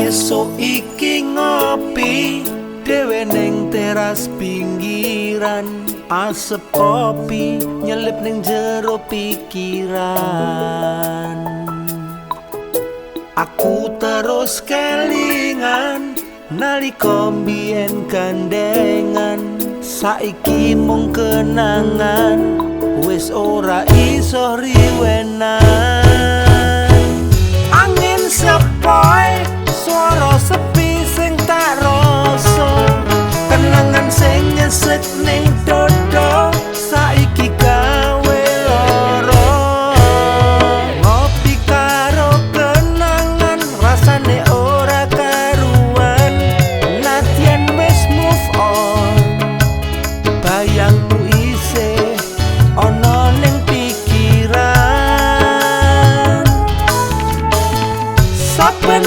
Esuk iki ngopi dhewe ning teras pinggiran, asep kopi nyelip ning jero pikiran. Aku terus kelingan nalika mbiyen gandengan, saiki mung kenangan wis ora iso riwenan. Angin sepoi, swara sepi sing tak rasa, kenangan sing nyesek ning dodo saiki gawe lara. Ngopi karo kenangan rasane ora karuan, nadyan wis move on bayangmu isih ana ning pikiran. Saben